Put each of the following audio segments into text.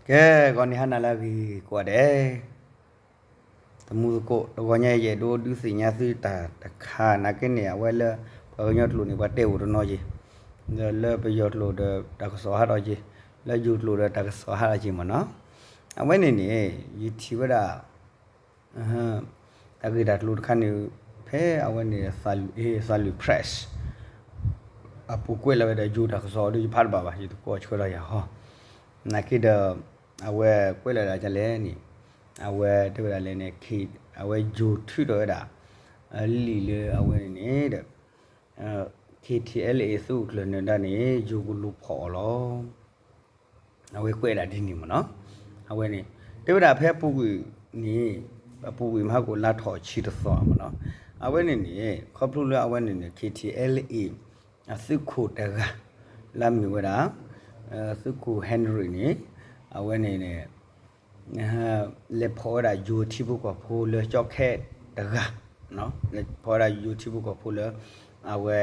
ကဲ, ဂီၤနံၤဟါနၤလၢအဂ့ၤကိးဂၤဒဲး, တမူသကိး တဂီၤညါအံၤ ယအဲၣ်ဒိးဒုးသ့ၣ်ညါသုတၢ်တခါ နာ်က့န့ၣ် အဝဲလၢ ပှၤကညီကျိာ်န့ၣ် ပှၤတဲအိၣ်တနီၤက့ၤ, ဒီးလၢပယီၤကျိာ်ဒီးတၢ်ကစီၣ်ဟးထီၣ်က့ၤ, လၢယိၤကျိာ်ဒီးတၢ်ကစီၣ်ဟးထီၣ်က့ၤမ့ၢ်နီၤ, အဝဲန့ၣ်န့ၣ် ယထံၣ်ဝဲဒၣ် တၢ်ဂ့ၢ်တၢ်ကျိၤတခါန့ၣ် ဖဲအဝဲန့ၣ် သးလွံၢ် Press အပူၤကွဲးလီၤဝဲဒီး ယိၤတၢ်ကစီၣ်ဒီး ယဖးတဘၣ်ဘၣ် ယတကိးဆှၢထီၣ်ယၤဟီ, နာ်က့ဒီး အဝဲကွဲးလီၤဒၣ်ဒ်လဲၣ်န့ၣ်, အဝဲတဲဝဲဒၣ်လဲၣ်န့ၣ် အဝဲယိၤထုးထီၣ်ဝဲဒၣ် လံာ်လၢအဝဲန့ၣ်န့ၣ်ဒီး KTLA သုးခိၣ်ကျၢၢ်နၢၤဒါန့ၣ် ယိၤကလူၤဖီၣ်အီၤလီၤ. အဝဲကွဲးဒၣ်ဒ်န့ၣ်မ့ၢ်နီၤ, အဝဲန့ၣ် တဲဝဲဒၣ်ဖဲအပူၤကွံာ်န့ၣ်, အပူၤကွံာ်မဟါကိၣ်လါထီၣ်ဆံတသီမ့ၢ်နီၤ, အဝဲန့ၣ်န့ၣ် ခီဖျိလၢအဝဲန့ၣ်န့ၣ် KTLA အသုးခိၣ်တဂၤ လၢအမ့ၢ်ဝဲဒၣ် သုးခိၣ် Henry န့ၣ် အဝဲန့ၣ်န့ၣ် လဲၤဖီၣ်ဝဲဒၣ်ယိၤထံဖိကီၢ်ဖိလၢကၠီခဲတဂၤ, လဲၤဖီၣ်ဝဲဒၣ်ယိၤထံဖိကီၢ်ဖိလၢ အဝဲ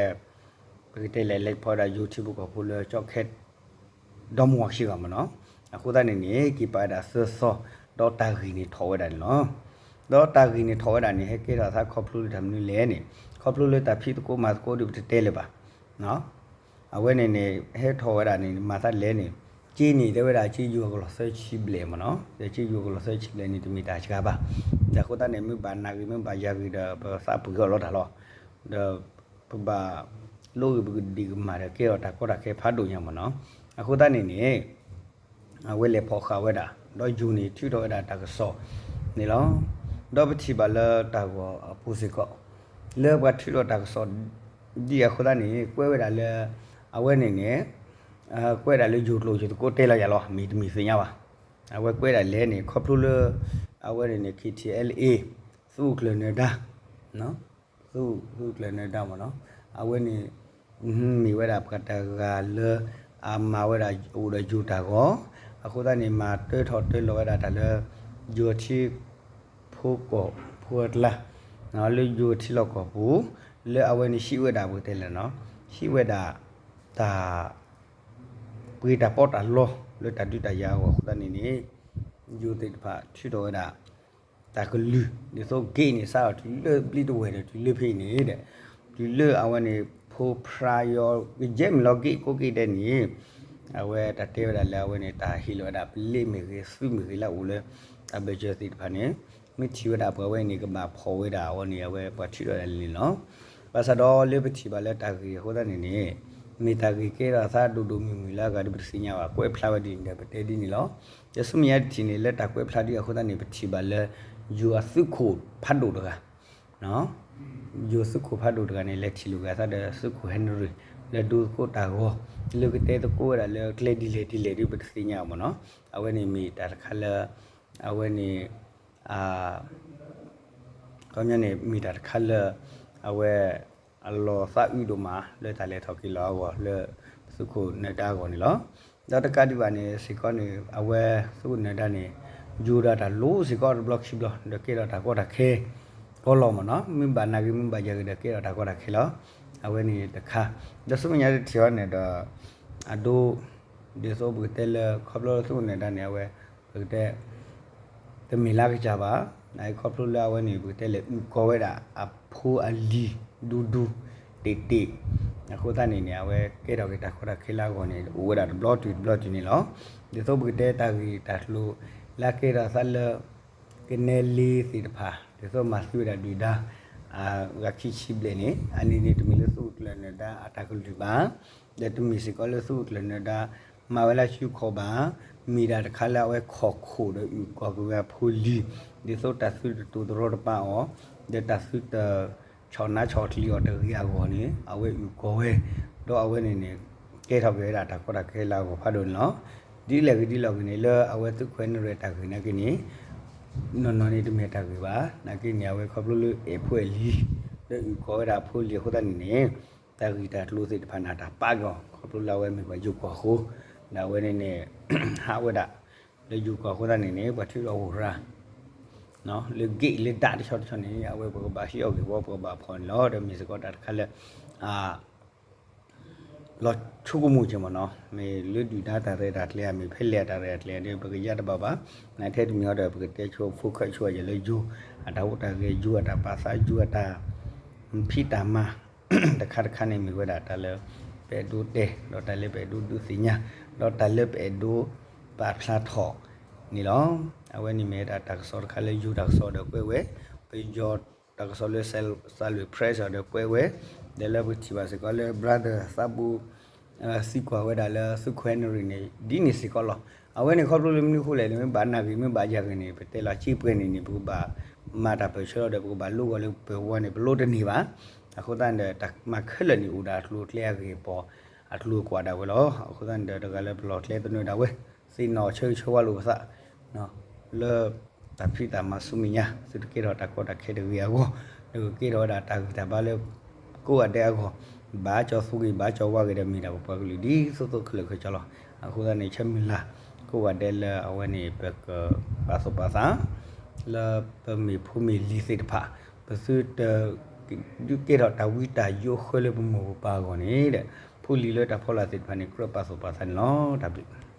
ပကတဲလဲၣ် လဲၤဖီၣ်ဝဲဒၣ်ယိၤထံဖိကီၢ်ဖိလၢကၠီခဲ ဒီမါဝၤခံဂၤမ့ၢ်နီၤ, အဃိသတးန့ၣ်န့ၣ် က့ၤပာ်ဝဲဒၣ်သၢသီ, ဒီးတၢ်ဂ့ၢ်န့ၣ်ထီၣ်ဝဲဒၣ်န့ၣ်လီၤ. ဒီးတၢ်ဂ့ၢ်န့ၣ်ထီၣ်ဝဲဒၣ်န့ၣ် ဟဲကဲထီၣ်သးခီဖျိလၢတၢ်မနုၤလဲၣ်န့ၣ်, ခီဖျိလၢတၢ်ဖံးသကိးမၤသကိးဒီးပတတဲလၢၤဘၣ် အဝဲန့ၣ်န့ၣ် ဟဲထီၣ်ဝဲဒၣ်န့ၣ် မၤသးဒ်လဲၣ်န့ၣ်, က့န့ၣ် တဲဝဲဒၣ် က့ယိၤကလီၤသၢဆံဘျဲၣ်မ့ၢ်နီၤ, ဒီးက့ယိၤကလီၤသၢဆံဘျဲၣ်န့ၣ် တမ့ၢ်တၢ်စှၤဘၣ်, ဒီးအဃိသတးန့ၣ် မ့ၢ်ဘၣ်နၤဂ့ၤ မ့ၢ်ဘၣ်ယၤဂ့ၤဒီး ပသးပှ့ၤအီၤလီၤတၢ်လီၤ, ဒီး ပဘၣ်လိၣ်ဂ့ၤပကဒံးကမၣ်ဒီး ကဲထီၣ်တၢ်ကီတၢ်ခဲဖးဒိၣ်ညါမ့ၢ်နီၤ, အဃိသတးန့ၣ်န့ၣ် အဝဲလဲၤဖီၣ်ဃာ်ဝဲဒၣ် ဒီးယိၤန့ၣ်ထုးထီၣ်ဝဲဒၣ်တၢ်ကစီၣ်န့ၣ်လီၤ. ဒီးပထံၣ်ဘၣ်လၢတၢ်ဂီၤအပူၤစ့ၢ်ကီး လၢပှၤထုးထီၣ်တၢ်ကစီၣ်ဒ်အဃိသတးန့ၣ် ကွဲးဝဲဒၣ်လၢ အဝဲန့ၣ်န့ၣ် ကွဲးဒၣ်လၢယိၤကျိာ် ယိၤသကိးတဲလီၤယၤလီၤ မ့ၢ်တမ့ၢ်သ့ၣ်ညါဘၣ်. အဝဲကွဲးဒၣ်လဲၣ်န့ၣ် ခီဖျိလၢ အဝဲန့ၣ်န့ၣ် KTLA သုးခိၣ်ကျၢၢ်နၢၤဒါ သုးခိၣ်ကျၢၢ်နၢၤဒါမ့ၢ်နီၤ, အဝဲန့ၣ် မ့ၢ်ဝဲဒၣ်ပှၤတဂၤလၢ အမၤဝဲဒၣ်အိၣ်ဒီးယိၤတၢ်ဂီၤ, အဃိသတးန့ၣ် မၤတၢထီၣ်တၢလီၤဝဲဒၣ်တၢ်လၢ ယိၤထံဖိကီၢ်ဖိအကျါ, လၢယိၤထံလီၢ်ကီၢ်ပူၤ, လၢအဝဲန့ၣ်ဟံးဝဲဒၣ်ပကတဲလဲၣ်နီၤ, ဟံးဝဲဒၣ် တၢ် ပှ့ၤတၢ်ပီးတၢ်လီ လၢတၢ်ဒုးတၢ်ယၤအဂီၢ်အဃိသတးန့ၣ်န့ၣ် ယိၤသ့ၣ်တဖၣ်ထုးထီၣ်ဝဲဒၣ် တၢ်ကလုၢ် ဒ်သိး gate န့ၣ် စးထီၣ်တုၤလၢဘျံးတဝဲၢ်ဒီးတုၤလၢဖဲအံၤန့ၣ်ဒီး တုၤလၢအဝဲန့ၣ် ဖိဖြါယီၤ ကယဲၢ်မ့ၢ်လီၤ gate ကိး gate ဒဲးန့ၣ် အဝဲတၢ်တဲဝဲဒၣ်လၢအဝဲန့ၣ် တၢ်ဟ့ၣ်လီၤဝဲဒၣ် ပလ့မ့ၢ်ဂ့ၤ သုးမ့ၢ်ဂ့ၤ လၢအအိၣ်လၢ တၢ်ဘၢၣ်စၢၤသ့ၣ်တဖၣ်န့ၣ် မ့ၢ်ထံၣ်ဝဲဒၣ်ပှၤဝဲအံၤန့ၣ် ကဘၣ်ဖီၣ်ဝဲဒၣ်အဝဲန့ၣ် အဝဲပှၤထုးထီၣ်ဒၣ်လဲာ်န့ၣ်လီၤ. ဘၣ်ဆၣ်ဒီးလၢပထံၣ်ဘၣ်လၢတၢ်ဂ့ၢ်အဃိသတးန့ၣ်န့ၣ် မ့ၢ်တၢ်ဂ့ၢ်ကဲထီၣ်အသးဒိၣ်ဒိၣ်မုၢ်မုၢ်လၢအဂၤဒီးပတသ့ၣ်ညါဘၣ် ကွဲးဖျါဝဲဒ်န့ၣ်ဒီးပတဲဒ်န့ၣ်လီၤ. ဒီးဆူမဲာ်ညါတထံၣ်န့ၣ် လၢတၢ်ကွဲးဖျါဒ်အဃိသတးန့ၣ် ပထံၣ်ဘၣ်လၢ ယိၤအသုးခိၣ်ဖးဒိၣ်တဂၤ ယိၤသုးခိၣ်ဖးဒိၣ်တဂၤန့ၣ် လဲၤထံၣ်လိာ်က့ၤအသးဒီးသုးခိၣ် Henry လၢဒိသကိးတၢ်ဂီၤ လၢကတဲသကိးဝဲဒၣ်လၢကျဲဒ်လဲၣ်ဒ်လဲၣ်ဒီးပတသ့ၣ်ညါမ့ၢ်နီၤ. အဝဲန့ၣ်မ့ၢ်တၢ်တခါလၢ အဝဲန့ၣ် ခီပညီန့ၣ် မ့ၢ်တၢ်တခါလၢ အဝဲ အလီၤသးအုးဒိၣ်မး လၢတၢ်လဲၤထီၣ်က့ၤလီၤအဂီၢ် လၢသုးခိၣ်နၢၤဒါအဂီၢ်န့ၣ်လီၤ. ဒီးတကးဒံးဘၣ်န့ၣ်စ့ၢ်ကီးန့ၣ် အဝဲသုးခိၣ်နၢၤဒါန့ၣ် ယိၤဒၣ်တၢ်လိၤစ့ၢ်ကီးတဘျီခံဘျီ ဒီးကဲထီၣ်တၢ်ကီတၢ်ခဲကီလီၤမ့ၢ်နီၤ. မ့ၢ်ဘၣ်နၤဂ့ၤ မ့ၢ်ဘၣ်ယၤဂ့ၤဒီးကဲထီၣ်တၢ်ကီတၢ်ခဲလီၤ. အဝဲန့ၣ်တခါ ဒီးဆူမဲာ်ညါတထံၣ်အီၤန့ၣ်ဒီး အဒိ ဒ်သိးပကတဲလၢ ခီဖျိသုးခိၣ်နၢၤဒါန့ၣ် အဝဲ ပကတဲ တမ့ၢ်လၢကစၢ်ဘၣ်. နခီဖျိလၢအဝဲန့ၣ် ပကတဲလဲၤအုၣ်ကီၤဝဲဒၣ်အဖိအလံၤ ဒူဒူ တ့ၢ်တ့ၢ် အဃိသတးန့ၣ်န့ၣ် အဝဲကဲထီၣ်က့ၤတၢ်ကီတၢ်ခဲလၢအဂီၢ်န့ၣ် အိၣ်ဝဲဒၣ်တဘျီတုၤတဘျီတုၤန့ၣ်လီၤ. ဒ်သိးပကတဲတၢ်ဂ့ၢ်တၢ်ကျိၤ လၢအကဲထီၣ်သးလၢ ကနဲလ့သ့ၣ်တဖၣ် ဒ်သိးမၤသံဝဲဒၣ်ဒုၣ်ဒါ အဂၤခံဆံဘျဲၣ်န့ၣ် အန့ၣ်န့ၣ် တမ့ၢ်လၢသုးခိၣ်ကျၢၢ်နၢၤဒါအတၢ်ကလုၢ်ဘၣ်. ဒီးတမ့ၢ်စ့ၢ်ကီးလၢသုးခိၣ်ကျၢၢ်နၢၤဒါ မၤဝဲလၢစုခီၣ်ဘၣ်. မ့ၢ်ဒၣ်တခါလၢအဝဲခိၣ်ခိၣ်ဒီးအုၣ်ကီၤက့ၤဝဲအဖိလံၤ ဒ်သိးတၢ်သုတတိၤတရီတပါအီၤ ဒီးတၢ်သုတဆီၣ်နါဆီၣ်ချံအီၤတဂ့ၤအဂီၢ်န့ၣ် အဝဲအုၣ်ကီၤဝဲ ဒီးအဝဲန့ၣ်န့ၣ် ကဲထီၣ်က့ၤဝဲဒၣ်တၢ်ကီတၢ်ခဲလၢအဂီၢ်ဖးဒိၣ်န့ၣ်လီၤ. ဒ်လဲၣ်ဂ့ၤဒ်လဲၣ်ဂ့ၤန့ၣ် လၢအဝဲသုးခိၣ်နၢၤဒါတၢ်ဂ့ၢ်နာ်က့န့ၣ် နီၢ်နီၢ်န့ၣ်တမ့ၢ်တၢ်ဂ့ၢ်ဘၣ်. နာ်က့န့ၣ် အဝဲခီဖျိလၢအဲၣ်ဖိအဲၣ်လံၤ လၢအုၣ်ကီၤဝဲဒၣ်အဖိလံၤအဃိသတးန့ၣ်န့ၣ် တၢ်ဂ့ၢ်တၢ်ကျိၤသ့ၣ်တဖၣ်န့ၣ် တၢ်ပာ်က့ၤအီၤ ခီဖျိလၢအဝဲမ့ၢ်ပှၤယိၤကီၢ်အဃိ ဒီးအဝဲန့ၣ်န့ၣ် ဟးဝဲဒၣ် လၢယိၤကီၢ်အဃိသတးန့ၣ်န့ၣ် ပှၤထုးထီၣ်အိၣ်ရၤ လၢ gate လၢဒၣ်တဆီတဆီန့ၣ် အဝဲပကဘၣ်ဟံးအီၤဂ့ၢ်ဝီ ပကဘၣ်ဖီၣ်န့ၣ်လီၤ. ဒီးမ့ၢ်စ့ၢ်ကီးတၢ်တခါလၢ အ လီၤဆိကမိၣ်က့ၤမ့ၢ်နီၤ, မ့ၢ်လၢဒုၣ်ဒါတၢ်ရဲၣ်တၢ်ကျဲၤဧါ, မ့ၢ်ဖဲလဲၣ်အတၢ်ရဲၣ်တၢ်ကျဲၤဒီး ပကယါတဘၣ်ဘၣ်. နထဲတမံၤဟီဒီး ပကတဲဆိ focus ဆိယဲၢ်လၢယိၤ အတၢ်ဟူးတၢ်ဂဲၤ, ယိၤ အတၢ်ပာ်သး, ယိၤ အတၢ်ဖံးတၢ်မၤ တခါတခါန့ၣ် မ့ၢ်ဝဲဒၣ်တၢ်လၢ ပအဲၣ်ဒိးတဲ, ဒီးတၢ်လၢပအဲၣ်ဒိးဒုးသ့ၣ်ညါ, ဒီးတၢ်လၢပအဲၣ်ဒိးပာ်ဖျါထီၣ်န့ၣ်လီၤ. အဝဲန့ၣ်မ့ၢ်ဝဲဒၣ်တၢ်ကစီၣ်တခါလၢယိၤတၢ်ကစီၣ်ဒီးကွဲးဝဲ, ပယီၤတၢ်ကစီၣ်လၢ Salween Press ဒီးကွဲးဝဲ, ဒီးလၢပထံၣ်ဘၣ်စ့ၢ်ကီးလၢ brother သးဘူ သံကွၢ်ဝဲဒၣ်လၢသုးခိၣ်ဟဲနရံၣ်န့ၣ် ဒ်န့ၣ်စ့ၢ်ကီးလီၤ. အဝဲန့ၣ်ခီဖျိလၢမနုၤအဃိလဲၣ်န့ၣ် မ့ၢ်ဘၣ်နၢ်ဂ့ၤ မ့ၢ်ဘၣ်ယၢ်ဂ့ၤန့ၣ် ပတဲလီၤစ့ပှဲၤန့ၣ်န့ၣ် ပကဘၣ်မၤတၢ်ပၢၢ်ဆၢလီၤဒီး ပကဘၣ်လိဂီၤလၢပဝဲန့ၣ် ပလိတန့ၢ်ဘၣ်. အဃိသတးန့ၣ်ဒီး တၢ်မၤခဲလၢာ်န့ၣ် အိၣ်ဒၣ်အကျိၤအကျဲအဂ့ၢ်အပီၢ် အကျိၤအကွာ်ဒၣ်ဝဲလီၤ. အဃိသတးန့ၣ်ဒီး တဂၤလၢပလီၢ်ကျဲသနၢၣ်ဒၣ်ဝဲ သ့ၣ်နီၣ်ဆၢဂ့ၤဆၢဝါလိာ်ပသး လၢတၢ်ဖံးတၢ်မၤဆူမဲာ်ညါ သုတကဲထီၣ်တၢ်ကီတၢ်ခဲတဂ့ၤအဂီၢ်, နကကဲထီၣ်ဝဲဒၣ်တၢ်ဂံၢ်တၢ်ဘါလၢ ကိးဂၤဒဲးအဂီၢ်, ဘၣ်ကၠီၤသူဂ့ၤ ဘၣ်ကၠီၤဝါဂ့ၤဒီး မ့ၢ်ဒၣ်ပပှၤကလုာ်ဒ်သိးသိးခဲလၢာ်ခဲဆ့လီၤ. အဃိသတးန့ၣ် ဆၢမုၢ်လၢ် ကိးဂၤဒဲးလၢအဝဲန့ၣ် ပကပာ်သူၣ်ပာ်သး လၢပမ့ၢ်ဖိမ့ၢ်လံၤသ့ၣ်တဖၣ် ပသုတ ဒုးကဲထီၣ်တၢ်ဝံတၢ်ယိးဃၢလၢပမိၢ်ပပၢ်အဂီၢ်န့ၣ်ဒီး ဖိလံၤလၢတၢ်ဖီလာ်သ့ၣ်တဖၣ်န့ၣ် ကြၢးပာ်သူၣ်ပာ်သးန့ၣ်လီၤ. တၢ်ဘျုး